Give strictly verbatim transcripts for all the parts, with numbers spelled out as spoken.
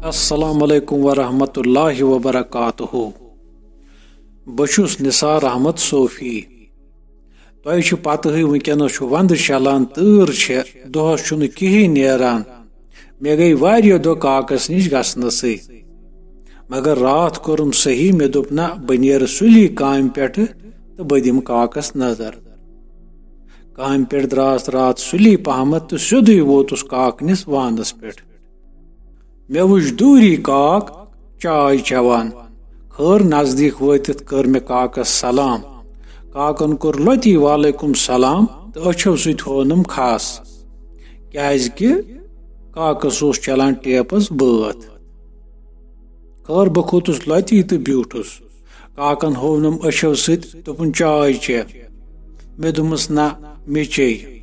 السلام علیکم ورحمۃ اللہ وبرکاتہ۔ بہٕ چھُس نثار احمد صوفی۔ تۄہہِ چھِ پتہٕے، وٕنکیٚنَس چھُ وَندٕ چلان، تۭر چھےٚ، دۄہَس چھُنہٕ کِہیٖنۍ نیران۔ مےٚ گٔے واریاہ دۄہ کاکَس نِش گژھنَسٕے، مگر راتھ کوٚرُم صحیح، مےٚ دوٚپ، نہ، بہٕ نیرٕ سُلی کامہِ پٮ۪ٹھٕ تہٕ بہٕ دِمہٕ کاکَس نظر۔ کامہِ پٮ۪ٹھ درٛاس راتھ سُلی پہمتھ تہٕ سیوٚدُے ووتُس کاکنِس وانَس پٮ۪ٹھ۔ مےٚ وُچھ دوٗری کاک چاے چٮ۪وان۔ خٲر، نزدیٖک وٲتِتھ کٔر مےٚ کاکَس سلام۔ کاکَن کوٚر لۄتی وعلیکم سلام تہٕ أچھو سۭتۍ ہوونم کھس، کیازِ کہِ کاکَس اوس چلان ٹیپَس بٲتھ۔ خٲر، بہٕ کھوٚتُس لۄتی تہٕ بیوٗٹھُس۔ کاکَن ہوونم أچھو سۭتۍ، دوٚپُن، "چاے چےٚ؟" مےٚ دوٚپمَس، "نہ، مےٚ چیٚیہِ۔"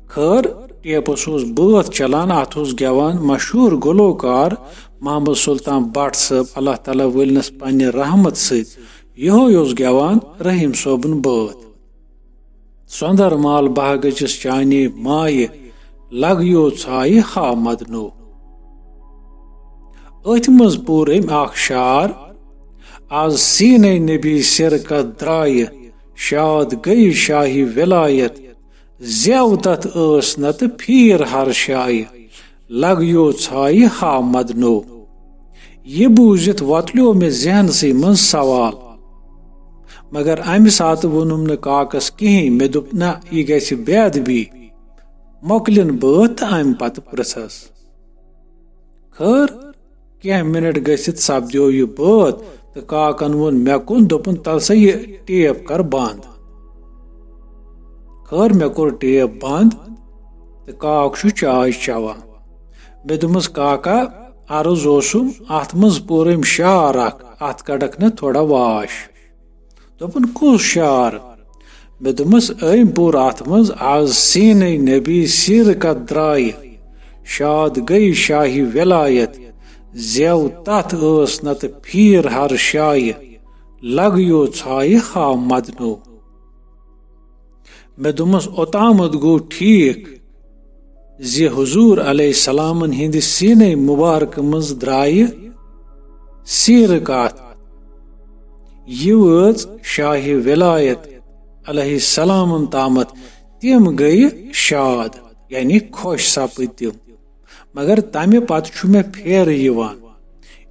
خٲر، ٹیپَس اوس بٲتھ چلان، اَتھ اوس گٮ۪وان مشہوٗر گلوکار محمد سلطان بٹ صٲب، اللہ تعالیٰ ؤلنَس پننہِ رحمت سۭتۍ۔ یِہوٚے اوس گٮ۪وان رحیٖم صٲبُن بٲتھ۔ سۄندر مال بہہ گٔژھِس چانے مایہِ، لگیو ژھایہِ ہا مدنو۔ أتھۍ منٛز پوٚر أمۍ اکھ شعر، "از سینے نبی سرکت درایہِ، شاد گٔیہِ شاہی ولایت، زیو تتھ ٲس نتہٕ پھیٖر ہر شایہِ، لگیو ژھایہِ ہا مدنو۔" یہِ بوٗزِتھ وۄتلیو مےٚ ذہنسٕے منٛز سوال، مگر امہِ ساتہٕ ووٚنُم نہٕ کاکس کِہیٖنۍ۔ مےٚ دوٚپ، "نہ، یہِ گژھِ بے ادبی۔" مۄکلِن بٲتھ تہٕ امہِ پتہٕ پرژھس۔ خٲر، کینٛہہ منٹ گٔژھِتھ سپدیو یہِ بٲتھ تہٕ کاکن ووٚن مےٚ کُن، دوٚپُن، "تل سا یہِ ٹیپ کر بند۔" خٲر، مےٚ کوٚر ٹیپ بند تہٕ کاک چھُ چاے چٮ۪وان۔ مےٚ دوٚپمَس، "کاکا، عرض اوسُم، اَتھ منٛز پوٚر أمۍ شعر اکھ، اَتھ کَڑکھ نہ تھوڑا واش؟" دوٚپُن، "کُس شعر؟" مےٚ دوٚپمَس، "أمۍ پوٚر اَتھ منٛز، 'از سینے نبی سیرکت درایہِ، شاد گٔے شاہی ولایت، زیو تتھ ٲس نتہٕ پھیٖر ہر شایہِ، لگیو ژھایہِ ہا مدنو۔'" مےٚ دوٚپمَس، "اوٚتامَتھ گوٚو ٹھیٖک زِ حضور علیہ السلامن ہِنٛدِ سینے مبارکہٕ منٛز درایہِ سیٖرٕ کتھ۔ یہِ وٲژ شاہہِ ولایت علیہ السلامن تامَتھ، تِم گٔیہِ شاد، یعنی خۄش سپٕدۍ تِم۔ مگر تمہِ پتہٕ چھُ مےٚ پھیرٕ یِوان۔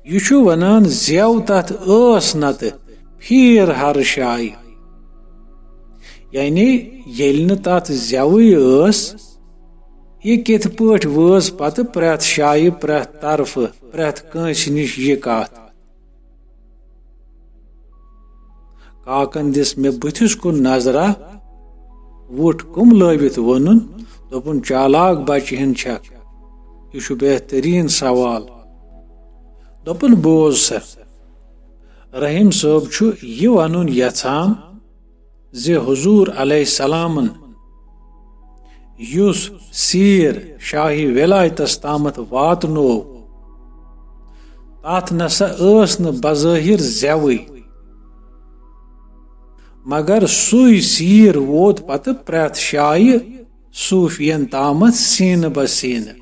یہِ چھُ ونان، زٮ۪و تتھ ٲس نتہٕ پھیٖر ہر شایہِ۔" یعنی ییٚلہِ نہٕ تتھ زٮ۪وٕے ٲس، یہِ کِتھ پٲٹھۍ وٲژ پتہٕ پرٛٮ۪تھ شایہِ، پرٛٮ۪تھ طرفہٕ، پرٛٮ۪تھ کٲنٛسہِ نِش یہِ کتھ؟ کاکن دِژ مےٚ بٕتھِس کُن نظرا، وُٹھ کُملٲوِتھ ووٚنُن، دوٚپُن، "چالاک بچہِ ہٕنٛد چھکھ، یہِ چھُ بہتریٖن سوال۔" دوٚپُن، "بوز سا، رحیم صٲب چھُ یہِ ونُن یژھان زِ حضور علیہ السلامن یُس سیٖر شاہی ولایتس تامتھ واتنو، تتھ نسا ٲس نہٕ بظٲہر زٮ۪وٕے، مگر سُے سیٖر ووت پتہٕ پرٛٮ۪تھ شایہِ صوٗفین تامتھ سیٖنہٕ بہ سیٖنہٕ۔"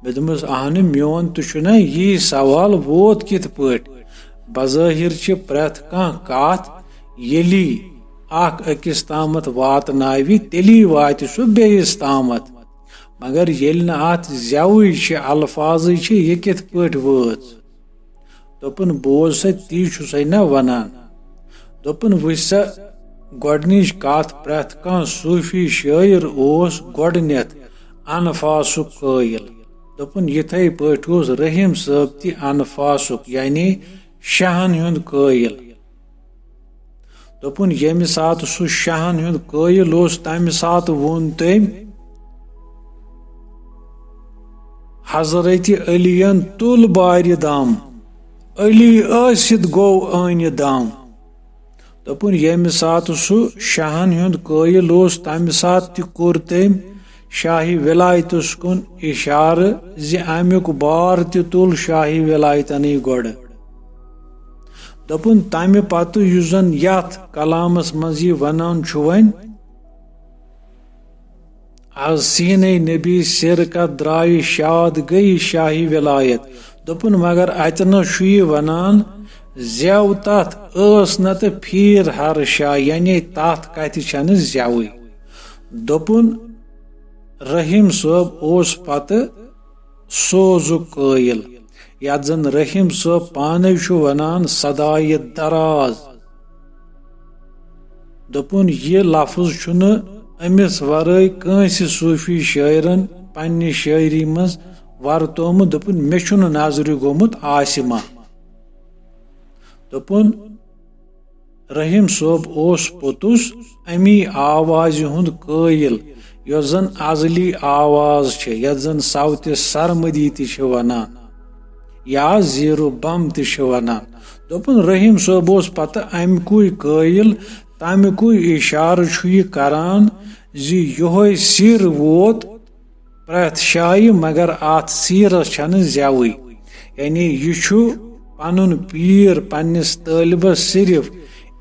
مےٚ دوٚپمَس، "اہنُو، میون تہِ چھُنہ یی سوال، ووت کِتھ پٲٹھۍ؟ بظٲہر چھِ پرٛٮ۪تھ کانٛہہ کتھ ییٚلی اکھ أکِس تامتھ واتناوِ، تیٚلی واتہِ سُہ بیٚیِس تامتھ۔ مگر ییٚلہِ نہٕ اتھ زٮ۪وٕے چھِ، الفاظٕے چھِ، یہِ کِتھ پٲٹھۍ وٲژ؟" دوٚپُن، "بوز سا، تی چھُسے نہ ونان۔" دوٚپُن، "وٕچھ سا، گۄڈٕنِچ کتھ، پرٛٮ۪تھ کانٛہہ صوٗفی شٲعر اوس گۄڈٕنٮ۪تھ انفاسُک قٲیِل۔" دوٚپُن، یِتھے پٲٹھۍ اوس رحیم صٲب تہِ انفاسُک، یعنی شاہن ہُنٛد قٲیِل۔ دوٚپُن، ییٚمہِ ساتہٕ سُہ شاہن ہُنٛد قٲیِل اوس، تمہِ ساتہٕ ووٚن تٔمۍ، "حضرت علی ین تُل بارِ دم، علی ٲسِتھ گوٚو ٲنہِ دم۔" دوٚپُن، ییٚمہِ ساتہٕ سُہ شاہن ہُنٛد قٲیِل اوس، تمہِ ساتہٕ تہِ کوٚر تٔمۍ شاہی ولایتس کُن اشارٕ زِ امیُک بار تہِ تُل شاہی ولایتنٕے گۄڈٕ۔ دوٚپُن، تمہِ پتہٕ یُس زن یتھ کلامس منٛز یہِ ونان چھُ وۄنۍ، از سینے نبی سر کتھ درایہِ شاد گٔیہِ شاہی ولایت۔ دوٚپُن، مگر اتہِ نہ چھُ یہِ ونان زٮ۪و تتھ ٲس نہ تہٕ پھیٖر ہر شاہ، یعنی تتھ کتھِ چھنہٕ زٮ۪وٕے۔ دوٚپُن، رحیم صٲب اوس پتہٕ سوزُک قٲیِل، یتھ زن رحیم صٲب پانے چھُ ونان صدایہِ دراز۔ دوٚپُن، یہِ لفظ چھُنہٕ أمِس ورٲے کٲنٛسہِ صوٗفی شٲعرن پننہِ شٲعری منٛز ورتومُت۔ دوٚپُن، مےٚ چھُنہٕ نظرِ گوٚمُت عاصمہ۔ دوٚپُن، رحیم صٲب اوس پوٚتُس امی آوازِ ہُنٛد قٲیِل، یۄس زن ازلی آواز چھِ، یتھ زن صوتِ سرمدی تہِ چھِ ونان، یا زیٖرو بم تہِ چھِ ونان۔ دوٚپُن، رحیم صٲب اوس پتہٕ امہِ کُے قٲیِل، تمہِ کُے اشارٕ چھُ یہِ کران زِ یِہوٚے سِر ووت پرٛٮ۪تھ جایہِ، مگر اتھ سیٖرس چھنہٕ زٮ۪وٕے۔ یعنی یہِ چھُ پنُن پیٖر پننِس طٲلبس صرف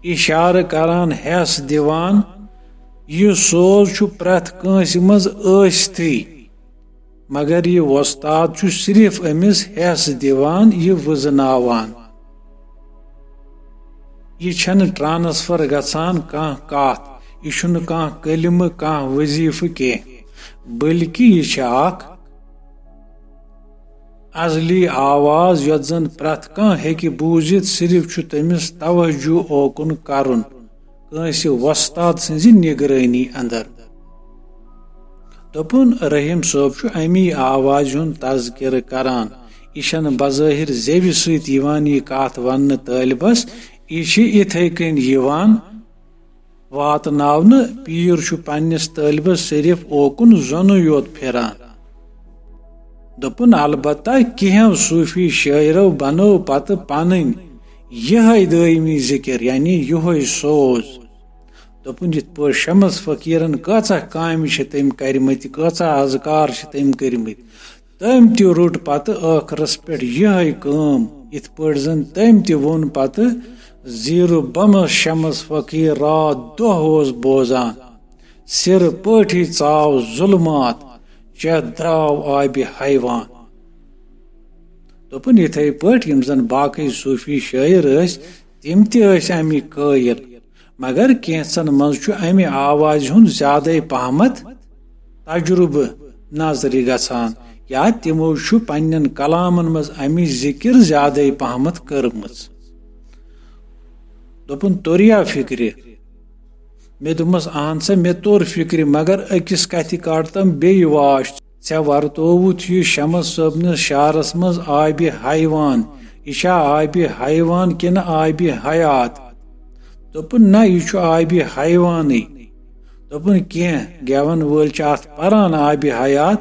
اشارٕ کران، ہٮ۪س دِوان۔ یہِ سوز چھُ پرٛٮ۪تھ کٲنٛسہِ منٛز ٲستھٕے، مگر یہِ وۄستاد چھُ صرف أمِس ہٮ۪س دِوان، یہِ وٕزناوان۔ یہِ چھنہٕ ٹرانسفر گژھان کانٛہہ کتھ، یہِ چھُنہٕ کانٛہہ کلمہٕ، کانٛہہ وظیفہٕ کینٛہہ، بلکہِ یہِ چھِ اکھ ازلی آواز، یۄس زن پرٛٮ۪تھ کانٛہہ ہیٚکہِ بوٗزِتھ، صرف چھُ تٔمِس توجہ اوکُن کرُن۔ کٲنٛسہِ وۄستاد سٕنٛزِ نگرٲنی اندر۔ دوٚپُن، رحیم صٲب چھُ امی آوازِ ہُنٛد تذکرٕ کران۔ یہِ چھَنہٕ بظٲہر زیوِ سۭتۍ یِوان یہِ کتھ وننہٕ طٲلبس، یہِ چھِ یِتھے کٔنۍ یِوان واتناونہٕ۔ پیٖر چھُ پننِس طٲلبس صرف اوکُن زۄنٕے یوت پھِران۔ دوٚپُن، البتہ کینٛہہ صوٗفی شٲعرو بنٲو پتہٕ پنٕنۍ یِہے دٲیمی ذِکِر، یعنی یِہوٚے سوز۔ دوٚپُن، یِتھ پٲٹھۍ شمس فقیٖرن کۭژاہ کامہِ چھِ تٔمۍ کرِمٕتۍ، کۭژاہ اذکار چھِ تٔمۍ کٔرمٕتۍ، تٔمۍ تہِ روٚٹ پتہٕ ٲخرس پٮ۪ٹھ یِہے کٲم، یِتھ پٲٹھۍ زن تٔمۍ تہِ ووٚن پتہٕ، زیٖرو بمس شمس فقیٖر راتھ دۄہ اوس بوزان، سِر پٲٹھی ژاو ظُلمات، چٮ۪تھ درٛاو آبِ حیوان۔ دوٚپُن، یِتھے پٲٹھۍ یِم زن باقٕے صوٗفی شٲعر ٲسۍ، تِم تہِ ٲسۍ اَمِکۍ قٲیِل، مگر کینٛژن منٛز چھُ اَمہِ آوازِ ہُنٛد زیادَے پہمتھ تجرُبہٕ نظرِ گژھان، یا تِمو چھُ پننٮ۪ن کلامن منٛز اَمِچ ذِکِر زیادَے پہمتھ کٔرمٕژ۔ دوٚپُن، توٚریا فِکرِ؟ مےٚ دوٚپمَس، اہن سا، مےٚ توٚر فِکرِ، مگر أکِس کَتھِ کَڑتَم بیٚیہِ واش۔ ژےٚ ورتووُتھ یہِ شمس صٲبنِس شعرس منٛز آبِ حیوان۔ یہِ چھا آبِ حیوان کِنہٕ آبِ حیات؟ دوٚپُن، نہ، یہِ چھُ آبِ حیوانٕے۔ دوٚپُن، کینٛہہ گٮ۪وَن وٲلۍ چھِ اَتھ پَران آبِ حیات۔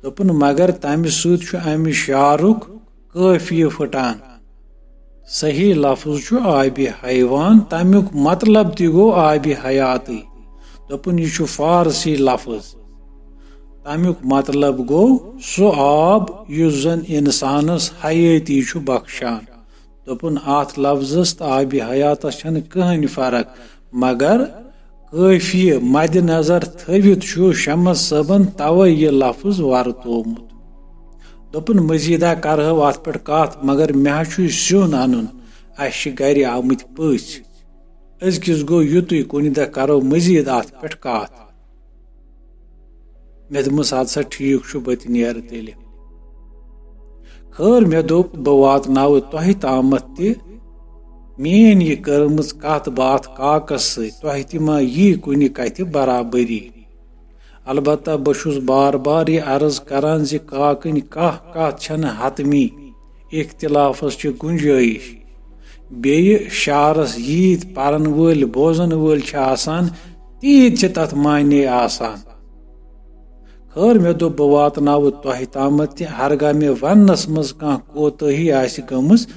دوٚپُن، مگر تَمہِ سۭتۍ چھُ اَمہِ شعرُک قٲفیہِ پھٕٹان۔ صحیح لفظ چھُ آبِ حیوان، تَمیُک مطلب تہِ گوٚو آبِ حیاتٕے۔ دوٚپُن، یہِ چھُ فارسی لفظ۔ تَمیُک مطلب گوٚو سُہ آب یُس زَن اِنسانَس حیٲتی چھُ بخشان۔ دوٚپُن، اَتھ لفظَس تہٕ آبِ حیاتَس چھَنہٕ کٕہٕنۍ فرق، مگر قٲفیہِ مدِ نظر تھٲوِتھ چھُ شمس صٲبن توے یہِ لفظ ورتوومُت۔ دوٚپُن، مزیدہ کرہو اتھ پٮ۪ٹھ کتھ، مگر مےٚ ہا چھُ سیُن انُن، اسہِ چھِ گرِ آمٕتۍ پٔژھۍ۔ أزکِس گوٚو یُتُے، کُنہِ دۄہ کرو مزید اتھ پٮ۪ٹھ کتھ۔ مےٚ دوٚپمَس، اَدٕ سا ٹھیٖک چھُ، بہٕ تہِ نیرٕ تیٚلہِ۔ خٲر، مےٚ دوٚپ، بہٕ واتناوٕ تۄہہِ تامَتھ تہِ میٛٲنۍ یہِ کٔرمٕژ کَتھ باتھ کاکَس سۭتۍ، تۄہہِ تہِ ما یی کُنہِ کَتھِ برابری؟ البتہ بہٕ چھُس بار بار یہِ عرض کران زِ کاکٕنۍ کانٛہہ کَتھ چھَنہٕ حتمی، اختلافَس چھِ گُنجٲیِش۔ بیٚیہِ شعرَس ییٖتۍ پَرَن وٲلۍ بوزَن وٲلۍ چھِ آسان، تیٖتۍ چھِ تَتھ معنی آسان۔ خٲر، مےٚ دوٚپ، بہٕ واتناوٕ تۄہہِ تامَتھ تہِ، ہرگاہ مےٚ وننَس منٛز کانٛہہ کوتٲہی آسہِ گٔمٕژ،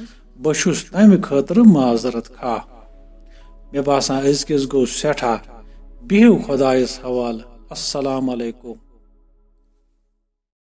بہٕ چھُس تَمہِ خٲطرٕ معذرت خواہ۔ مےٚ باسان، أزکِس گوٚو سٮ۪ٹھاہ۔ بِہِو خۄدایَس حوالہٕ۔ السلام علیکم۔